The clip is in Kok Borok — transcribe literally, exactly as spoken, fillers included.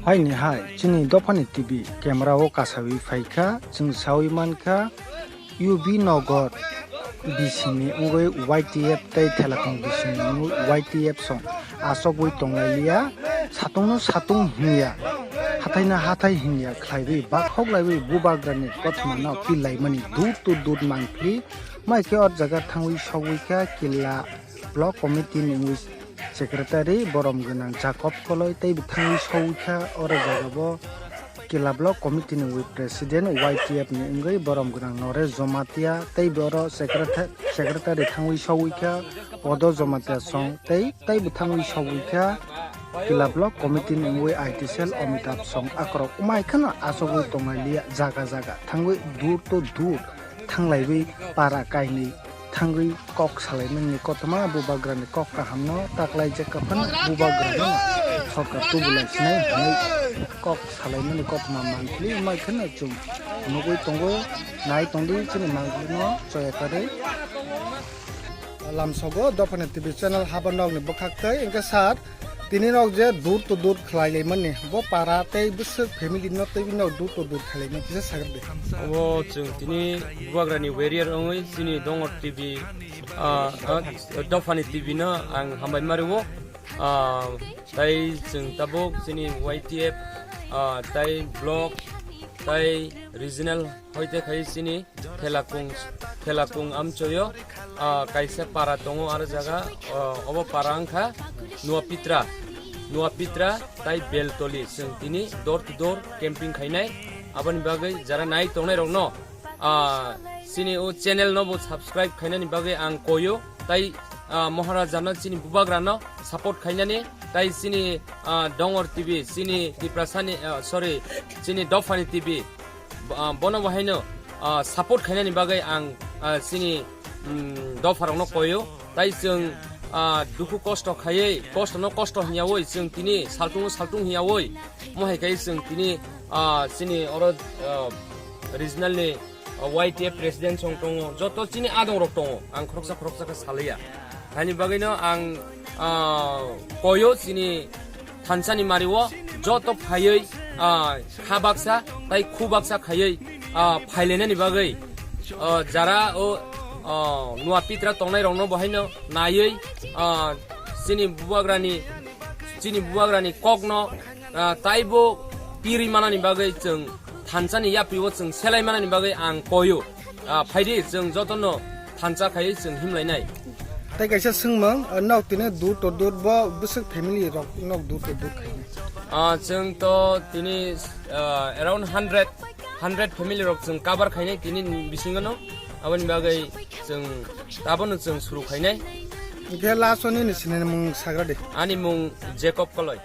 Haini hai, chini dophani T V camera o kasawi phaikha, chwng sawi mankha, U B Nagar bisingni wngwi Y T F tei Thelakung bisingni wngwi Y T F song asogwi tonglailiya, satungno satung hinya, hathaino hathai hinya khlaiwi bakhok laiwi bubagrani kothomano pillaimani dur to dur mangphili, maikhe o jaga thangwi sogwi kha Killa Block Committee ni wngwi Secretary borom gwnang Jacob Koloi tei bwthangwi sogwi kha oro jagao Killa Block Committee ni wngwi President Y T F ni wngwi borom gwnang Noresh Jomatia tei boro Secretary, Secretary thangwi sogwi kha Podo Jomatia song tei tei bwthangwi sogwi kha Killa Block Committee ni wngwi I T cell Amitabh song akorok wngmai kheno achugwi tongnai liya jaga jaga thangwi dur to dur thanglaiwi para kainwi thangwi kok salaimani kothoma bubagrani kok kahamno taklaijak kaphano bubagrano sorkar tubulai sinai hinwi kok salaimani kothoma mangpili wngmai kheno chwng nugwi tongo nai tongdi chini mangpilino choya karwi. Lamsogo dophani T V channel haba nokni bwkhak tei hwnkhe sir tini nok je dur to dur khlai laimani bo para tei bwswk family no tei nok dur to dur khlai laimani kisa sagri de. Obo chwng tini bubagrani warrior wngwi chini Dongor T V, ah, ah, dophani T V no ang hambai mario. Ah, tai chwng tabuk chini Y T F, ah, tai block, tai regional hoite khai chini Thelakung, Thelakung amchoyo, ah, kaisa para tongo aro jaga, ah, obo para wngkha Nuapitra, Nuapitra tai Beltoli chwng tini door to door camping khainai. Aboni bagwi jara nai tongnai rokno, ah, chini o channel no bo subscribe khainani bagwi ang koyo tai, ah, Maharajano chini bubagrano support khainani tai chini, ah, Dongor T V, chini Tiprasani, ah, sorry, chini Dophani T V, ah, bono bo haino, ah, support khainani bagwi ang, ah, chini, mm, dopharokno koyo. Tai chwng, ah, dukhu kosto khaiwi, kostono kosto hinyawi chwng tini saltungo saltung hinyawi, mohai khai chwng tini, ah, chini oro, ah, regional ni, ah, Y T F president song tongo, joto chini adongrok tongo, ang khoroksa khoroksa khe salaiya. Haini bagwino ang, ah, koyo chini thansani mario joto phaiwi, ah, kha baksa tai khu baksa khaiwi, ah, phailainani bagwi, ah, jara o, ah, Nuapitra tongnai rokno bo haino naiwi, ah, chini bubagrani, chini bubagrani kokno, ah, taibo pirwi manani bagwi chwng thansani yaprio chwng selai manani bagwi ang koyo. Ah, phaidi chwng jotono thansa khai chwng himlainai. Tai kaisa swngmung, ah, nok tini dur to dur bo bwswk family rok nok dur to dur khai. Ah, chwng to tini, ah, around hundred, hundred family rok chwng cover khainai tini bisingo no. Aboni bagwi chwng tabono chwng suru khainai. Hwnkhe last o nini sinimung sagra de. Ani mung Jacob Koloi.